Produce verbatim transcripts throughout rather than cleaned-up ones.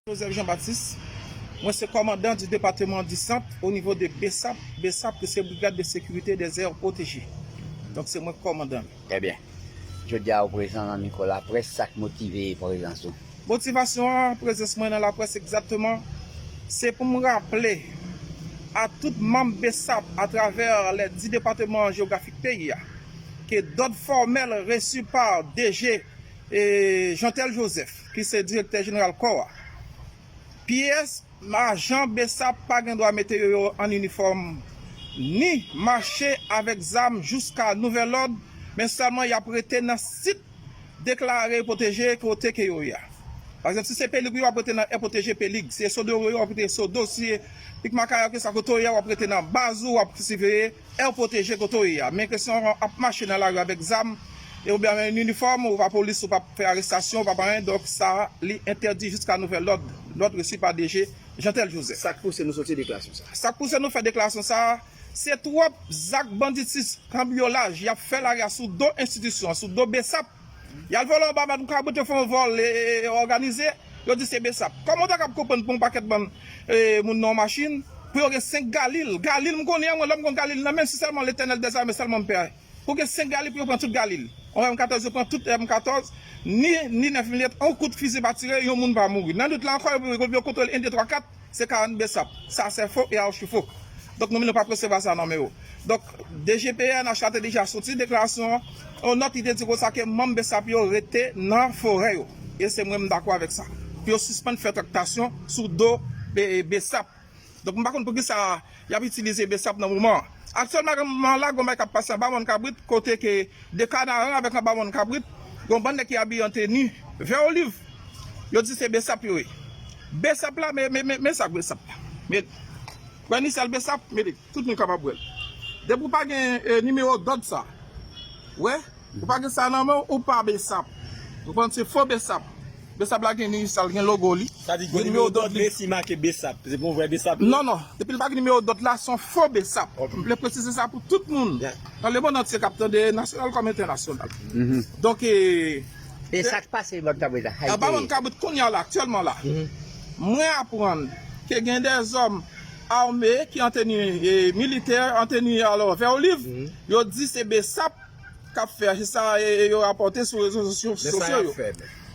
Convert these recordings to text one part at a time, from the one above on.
Joseph Jean Baptiste. Mwen se kòmandan di depatman di Sant o nivo de BSAP. BSAP ki se Brigade de Sécurité des Aires Protégées. Donk se mwen kòmandan. Trè byen. Jodi a ou prezan nan mikwo laprès, sa k motive prezans ou? Motivasyon an, prezans mwen nan laprès egzakteman, se pou m raple a tout manm BSAP atravè lè dis depatman jewografik peyi a, ke d'ordre formel reçu par DG e Jeantel Joseph, ki se direktè jeneral kò a. Pyès ajan BSAP pa gen dwa mete yo, yo an inifòm, ni mache avèk zam jiska nouvèl òd, men sèlman y ap rete nan sit deklare pwoteje kote ke yo ye a. Pa egzanp, si se Pelig, yo ap rete nan è pwoteje Pelig. Si se Sodo, yo ap rete Sodo. Si se Pik Makaya, ke sa kote yo ye a, w ap rete nan baz ou, w ap siveye è pwoteje kote w ye a. Men kesyon ap mache nan lari avèk zam, e oubyen avèk inifòm, ou pa polis, ou pa fè arestasyon, ou pa anyen, donk sa, li entèdi jiska nouvèl òd, l'ordre reçu par DG Jeantel Joseph. Sa k pouse nou soti deklarasyon sa? Sa k pouse nou fè deklarasyon sa, se twòp zak banditis, kanbyolaj, y ap fè lari a sou do enstitisyon an, sou do BSAP. Y al vòlò anba manm kabrit, yo fè yon vòl, e, e, e, òganize, yo di se BSAP. Kòman w ta kab konprann pou yon pakèt bann, e, moun nan yon machin, pou yo gen senk galil? Galil, m konnen, mwen, lè m konn galil nan men m, si sèlman Letènèl dèzame, sèlman m pè. Pou gen senk galil, pou yo pran tout galil. Yon M katòz, yo pran tout M katòz, ni, ni nèf milimèt, yon kout fizi pa tire, yon moun pa mouri. Nan nwit la ankò, yo, yo, yo kontwole en, de, twa, kat, se karant BSAP. Ça, c'est faux et archi faux. Donk, nou menm, nou p ap resevwa sa nan men yo. Donk, DG PNH la te deja soti deklarasyon an, yon nòt, li te di konsa ke manm BSAP yo rete nan forè yo. E se mwen, m dakò avèk sa. Pou yo sispann fè traktasyon sou do, e, BSAP. Donk, m pa konn poukisa y ap itilize BSAP nan moman an. Aktyèlman la, gen yon bagay k ap pase anba Mòn Kabrit, kote ke de Kanaran avèk anba Mòn Kabrit, gen yon bann nèg ki abiye an teni vè oliv. Yo di se BSAP yo ye. BSAP la, men, men, men, men sa k BSAP la. Men, wè inisyal BSAP, men tout moun kapab wè l. Depi w pa gen, e, nimewo dòd sa, wè, ou pa gen sa nan men w, ou pa BSAP. Ou konprann, se fo BSAP. BSAP la gen inisyal, gen logo li. Sa di gen nimewo dòd li. Gen nimewo dòd li, si make BSAP. Se pou vrè BSAP li. Non, non. Depi l pa gen nimewo dòd la, se yon fo BSAP. Ok. M vle presize sa pou tout moun. Yeah. Nan lemonn antye k ap tande, nasyonal kòm entènasyonal. Mhm. Donk, e, e sa k pase Mòn Kabrit la? Anba Mòn Kabrit kounye a la, aktyèlman la. Mhm. Mwen aprann ke gen dèzòm ame ki an teni, e, militè, an teni, alò, vè oliv. Mhm. Yo di se BSAP k ap fè, se sa, e, e, yo rapòte sou rezo sosyo, sosyo yo.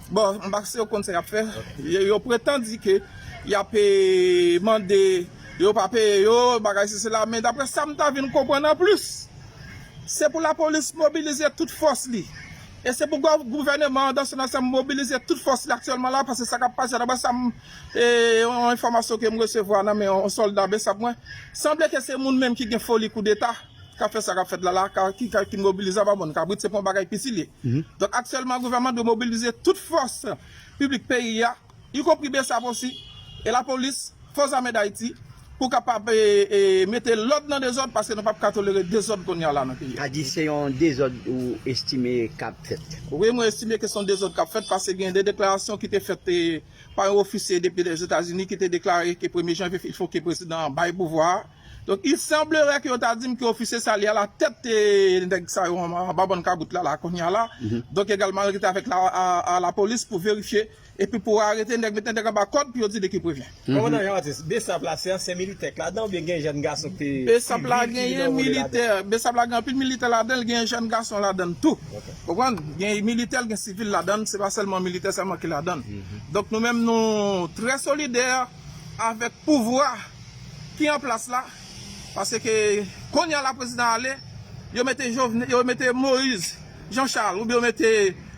Bon, m pa si yo konn sa y ap fè. Ok. Yo, yo pretann di ke y ap, e, mande, yo pa peye yo, bagay sesi sela, men daprè sa m ta vin konprann anplis, se pou lapolis mobilize tout fòs li. E se pou gou-, gouvèneman an, dan son ansanm, mobilize tout fòs li aktyèlman la, paske sa k ap pase, daprè sa m, e, yon enfòmasyon ke m resevwa nan men yon sòlda BSAP mwen, sanble ke se moun menm ki gen foli koudeta k ap fè sa k ap fèt la, la, ka, ki, ka, ki mobilize anba Mòn Kabrit, se pa yon bagay piti li ye. Mhm. Donk, aktyèlman, gouvènman dwe mobilize tout fòs piblik peyi a, ikonpri BSAP osi, e lapolis, Fòs Ame Dayiti, pou kapab, e, e, mete lòd nan dezòd, paske nou p ap ka tolere dezòd kounye a la nan peyi a. Sa di se yon dezòd ou estime k ap fèt? Wi, mwen estime ke se yon dezòd k ap fèt, paske gen de deklarasyon ki te fèt, e, pa yon ofisye depi Lèzetazini ki te deklare ke premye janvye, il faut que prezidan an bay pouvwa a. Donk, il semblerait que yo ta di m ke ofisye sa li alatèt, e, nèg sa yo anba, anba Mòn Kabrit la, la, kounye a la. Mhm. Donk, egalman, rete avèk la, a, a lapolis pou verifye, epi pou arete nèg, mete nèg anba kòd, pou yo di de ki prevyen. Mhm. Kòmandan Jean Baptiste, BSAP la, se ansyen militè k ladan, oubyen gen jèn gason ki te BSAP la swiv, ki genyen militè, BSAP la gen anpil militè ladan l, gen jèn gason ladan l tou. Ok. Konprann? Gen militè, gen sivil ladan l, se pa sèlman militè sèlman ki ladan l. Mhm. Donk, nou menm, nou trè solidè avèk pouvwa ki an plas la, paske kounye a la prezidan ale, yo mete Jovenel, yo mete Moïse, Jean Charles, oubyen yo mete,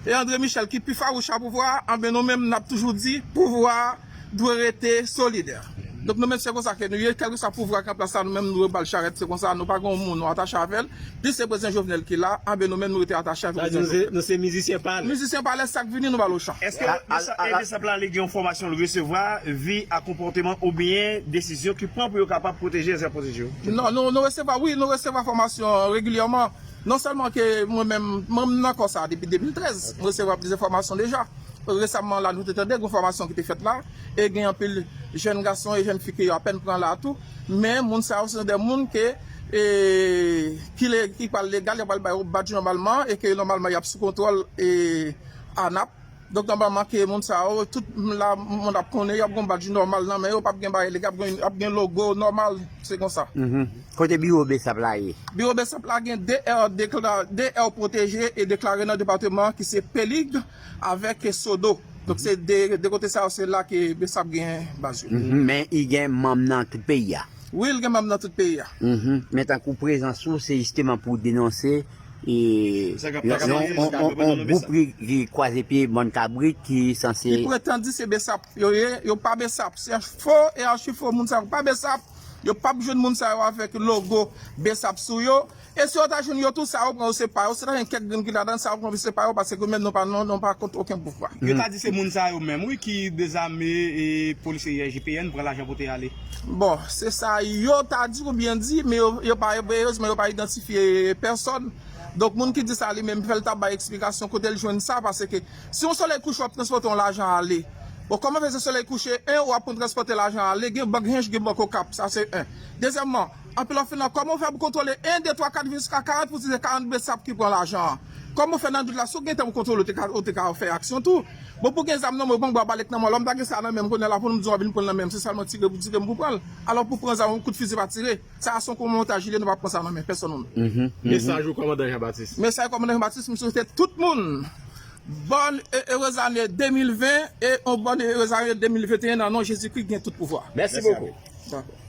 e, André Michel ki pi fawouch a pouvwa a, anben nou menm n ap toujou di pouvwa a dwe rete solidè. Donk nou menm se konsa ke nou ye, kèlkeswa pouvwa ki an plas la, nou menm nou ba l charèt, se konsa, nou pa gen yon moun nou atache avè l, plis se prezidan Jovenel ki la, anben nou menm nou rete atache avè prezidan Jovenel. Sa di nou se, nou se mizisyen palè. Mizisyen palè, sa k vini nou ba l ochan. Èske BSAP la li gen yon fòmasyon l resevwa, vi a konpòteman oubyen desizyon ki pran pou yo kapab pwoteje, pwoteje yo? Non, nou, nou resevwa, wi, nou resevwa fòmasyon regilyèman. Non sèlman ke mwen menm, mwen menm nan kò sa a depi de mil trèz, mwen resevwa plizyè fòmasyon deja. Resaman la, nou te tande gen fòmasyon ki te fèt la, e gen anpil jèn gason e jèn fi ki apèn pran la tou. Men moun sa yo, se de moun ke, e, ki le-, ki pral legal, y ap pral ba yo badj nòmalman, e ke nòmalman y ap sou kontwòl, e, ANAP. Donk, nòmalman, ke moun sa yo, tout la, moun ap konnen, y ap gen badj nòmal nan men yo, p ap gen bagay ilegal, ap gen, ap gen logo nòmal, se konsa. Mhm. Kote biwo BSAP la ye? Biwo BSAP la gen de R dekla-, de R pwoteje e deklare nan depatman an, ki se Pelig avèk Sodo. Donk, se de, de kote sa yo, se la ke BSAP gen baz yo. Mhm. Men i gen manm nan tout peyi a. Wi, l gen manm nan tout peyi a. Mhm. Men tankou prezans ou, se jisteman pou denonse e Sa k ap yon, pase yon, nan yon, Bèl yon gwoup ki, ki kwaze pye bann kabrit ki sanse Ki pretann di se BSAP yo ye, yo pa BSAP. Se fo e achi fo, moun sa yo pa BSAP. Yo p ap jwenn moun sa yo avèk logo BSAP sou yo. E si yo ta jwenn yo tou, sa yo pran yo se pa yo. Si ta gen kèk grenn ki ladan, sa yo pran yo se pa yo, paske yo menm nou pa, nou, nou pa kont okenn pouvwa. Yo ta di se moun sa yo menm, wi, ki dezame e polisye I G P N pran lajan pote ale. Bon, se sa yo ta di oubyen di, men yo, yo pa, erezman, yo pa idantifye pèsòn. Donk, moun ki di sa li menm, fè l ta bay eksplikasyon kote l jwenn sa, paske si yon solèy kouche w ap transpòte yon lajan ale, bon, kòman fè se solèy kouche, en, w ap konn transpòte lajan ale, gen bank Hinche, gen bank Okap, sa se en. Dezyèmman, anpil lòt fè nan, kòman w fè pou kontwole en, de, twa, kat, jiska karant pou di se karant BSAP ki pran lajan an? Kòman w fè nan dout la, si w gen tan pou kontwole, ou te ka, ou te ka fè aksyon tou. Bon, pou gen zam nan men w, bank bwa balèt nan men w, lè m ta gen sa nan men m, kounye a la pou m di w ap vin pran l nan men m, se sèlman tire pou tire m pou pran l. Alò pou pran zam, yon kout fizi pa tire. Sa a se yon montaj li ye, nou pa pran sa nan men pèsòn nou. Mhm. Mesaj ou kòmandan Jean Baptiste. Mesaj kòmandan Jean Baptiste, m swete tout moun bòn e erez ane de mil ven e yon bòn e erez ane de mil venteyen nan non Jezikri ki gen tout pouvwa. Mèsi bokou. Dakò.